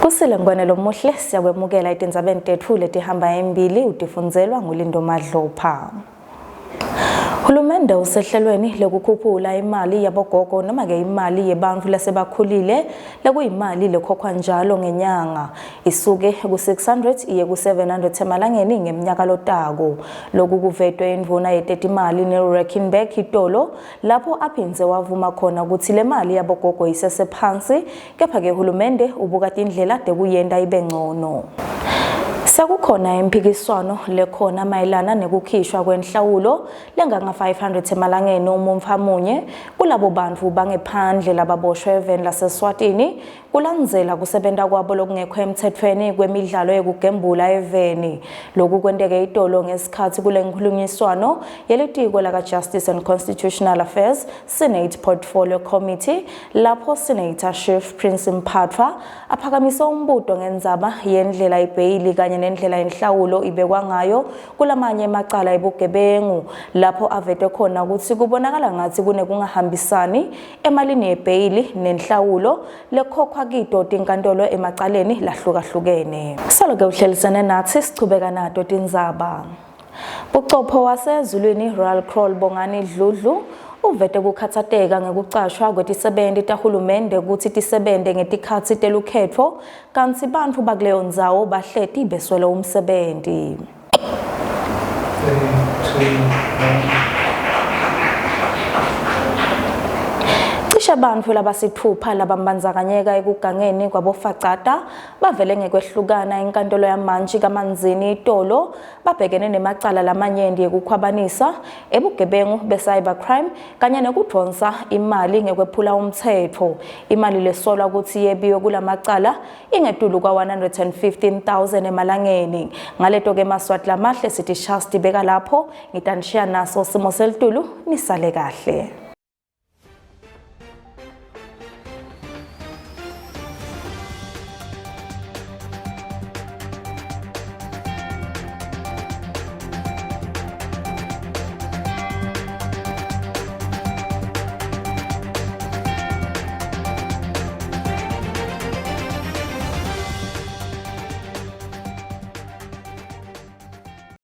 Kusile Ngwane lomuhle siyakwemukela etindzabeni tetfu letihamba embili utifundzelwa nguLindo Madlopha. Hulumende usehlelweni lekukhuphula imali yabogogo noma-ke imali yebantfu lasebakhulile lekuyimali lekhokhwa njalo ngenyanga isuke ku-600 iye ku-700 emalangeni ngemnyaka lotako. Loku kuvetwe indvuna yetetimali Neil Reckenberg itolo lapho aphindze wavuma khona kutsi le mali yabogogo isesephansi kepha-ke hulumende ubuka tindlela tekuyenta ibe ngcono. Sekukhona imphikiswano lekhona mayelana nekukhishwa kwenhlawulo lenganga-500 emalangeni umuntfu amunye kulabo bantfu bangephandle lababoshwe eveni laseSwatini kulandzela kusebenta kwabo lokungekho emtsetfweni kwemidlalo yekugembula eveni. Loku kwenteke itolo ngesikhatsi kule nkhulumiswano yelitiko laka-Justice and Constitutional Affairs Senate Portfolio Committee lapho Senator Chief Prince Mphathwa aphakamise umbuto ngendzaba yendlela ibheyili kanye nendlela inhlawulo ibekwa ngayo kulamanye emacala ebugebengu lapho avete khona ukuthi kubonakala ngathi kunekungahambisani emalini yebheyili nenhlawulo lekhokhwa kito tinkantolo emacaleni lahlukahlukene. Solo-ke uhlelisene nathi sichubeka nato tindzaba. Bucopho waseZulwini Royal Crawl Bongani Dludlu uvete kukhatsateka ngekucashwa kwetisebenti tahulumende kutsi tisebente ngetikhatsi telukhetfo kantsi bantfu bakuleyo ndzawo bahleti beswele umsebenti. 3, 2, 1. Cishe bantfu labasitfupha labambandzakanyeka ekugangeni kwabofacata bavele ngekwehlukana enkantolo yamantshi kaManzini itolo babhekene nemacala lamanyenti ekukhwabanisa, ebugebengu be-cyber crime kanye nekudvonsa imali ngekwephula umtsetfo. Imali lesolwa kutsi yebiwe kulamacala ingetulu kwa-115,000 emalangeni. Ngaleto-ke Maswati lamahle sithi shasti beka lapho, ngitanishiya naso simo selitulu nisale kahle.